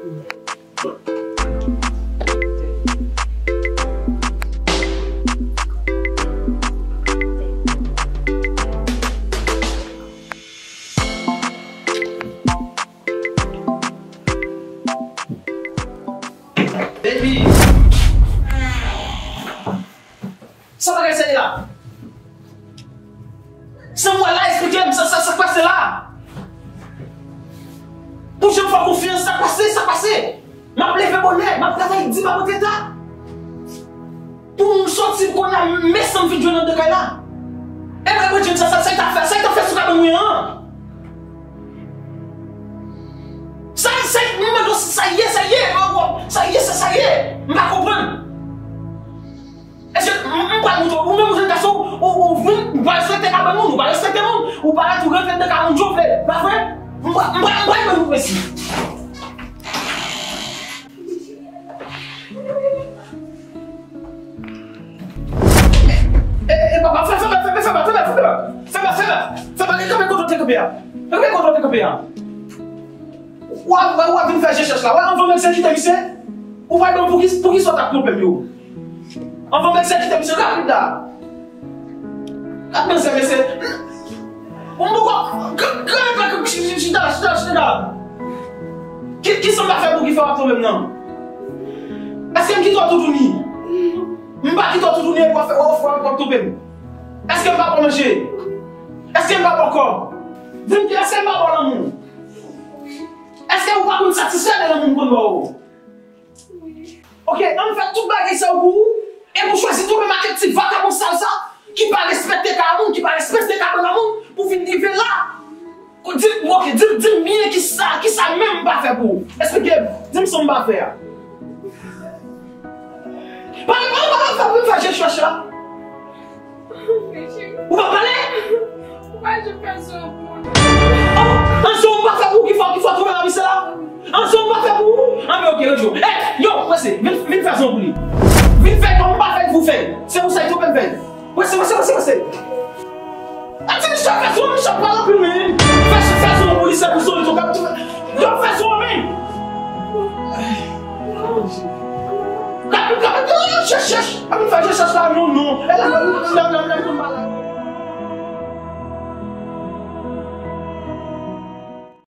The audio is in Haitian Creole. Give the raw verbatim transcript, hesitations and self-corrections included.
Baby! Sa bagay sa ye la? Sa m wè la, eksplike m, sa, sa, sa k pase la? Pou jan m fè konfyans, sa k pase, sa k pase? M ap leve bonè, m ap travay di, m ap antre ta. Pou m soti kounye a, men sa m fin jwenn anndan kay la. E mwen, mwen, sa, sa, sa y t ap fè, sa y t ap fè sou kabann mwen an? Sa, sa, m mande w si sa ye, sa ye, sa ye, sa, sa ye, m pa konprann. Èske m, m pral montre w, ou menm ou jèn gason, ou, ou vin, ou pa respekte kabann moun, ou pa respekte moun, ou pa ret, ou rantre anndan kay moun jan w vle, pa vre? M pa, m pa, m pa ban nou presi. E, e, e, papa, fè, fè, fè, fè, fè, fè, fè, fè, fè, fè, fè, fè, fè, fè, fè, kanpe kote w te kanpe a. Kanpe kote w te kanpe a. W ap, w ap vin fè je chèch la. W ap anvan m egzekite misye. Ou pa di m pou ki, pou ki sa w t ap twonpe m yo. Anvan m egzekite misye rapid la. Gad manzè mesye. Ou m poko. Gade pa chita la, chita la, chita la. Ki, ki sa m pa fè pou ki fè w ap twonpe m nan? Èske m kite w toutouni? M pa kite w toutouni epi w ap fè, w ap, w ap, w ap twonpe m. Èske m pa ba w manje? Èske m pa ba w kòb? Di m, èske m pa ba w lanmou? Èske ou pa konn satisfè de lanmou m konn ba w? Ok, an fè tout bagay sa yo pou ou, epi ou chwazi twonpe m ak ti vakabon sal sa, ki pa respekte kay moun, ki pa respekte kabann moun, pou vin rive la. Di, ok, di, di m byen kisa, kisa menm m pa fè pou ou. Eksplike m, di m sa m pa fè a. Pale, pale, pale, fè, fè je chèch la. Ou pa pale? Ou pa janm fè zon pou mwen. Oh, an zon ou pa fè pou ki fò, ki fò twonpe nan misye la? An zon ou pa fè pou ou? An men ok, ok. Eh, yo, prese, vin, vin fè zon pou li. Vin fè kòm ou pa fè pou fè. Se pou sa ki twonpe m fè. Prese, prese, prese, prese. A ti misye fè zon, misye pale anpil men. Fè, fè zon pou li, se pou zon li tou kap tou. Yo fè zon men. Kap, kap, yo, yo, chèch, chèch. A vin fè je chèch la, non, non. E la, non, non, non, non, non, non.